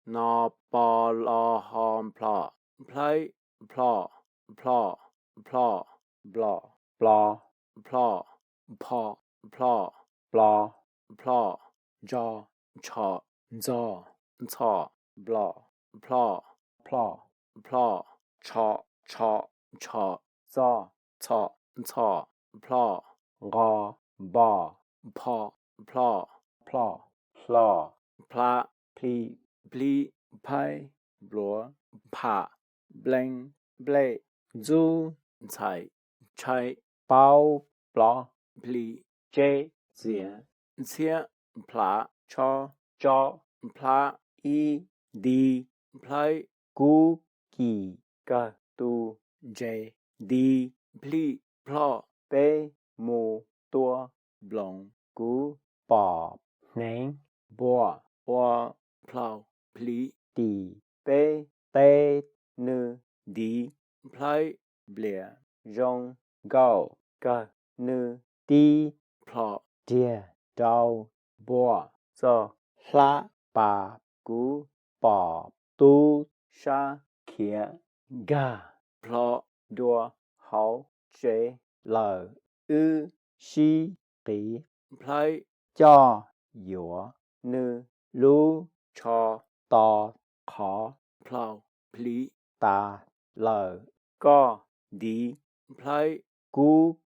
no, po, lo, ho, nplho, nplhaib, nplho, nplho, nplho, nplho, nplho, pho, nplho, nplho, nplho, ntso, ntsho, ntxho, nplho, nplho, nplho, nplho, tsho, tsho, ntsho, txo, txho, ntxho, nplho, nqo, npo, npho, nplho, nplho, hlo, nplha, nplhi, nplhi, nphaib, npluav, npham, npleeb, nplej, ntxub, ntxhais, ntshai, paub, plob, npli, tseb, txiav, ntxhiab, nphlav, tshob, tsob, nplhab, ib, nti, nplhaib, kub, kim, kawg, tu, ntse, nti, nplhij, nplhoj, peb, mus, tua, nploov, kuv, pom, hneev, npua, ua, nplhau, nplhiv, tim, peb, teb, nws, ntiv, nplhaib, nplias, zoo, nkauj, kawg, nws, tib, nplho, riag, rau, npua, txo, hlab, pas, kuv, pom, tub, sab, khiav, nkag, nplho, dua, hauv, tsev, lawm, wb, sib, qiv, nplhaib, coj, yuav, nws, lub, tsho, to, qhov, nplhau, nplhiv, tas, lawm, koj, ntiv, nplhaib, kub,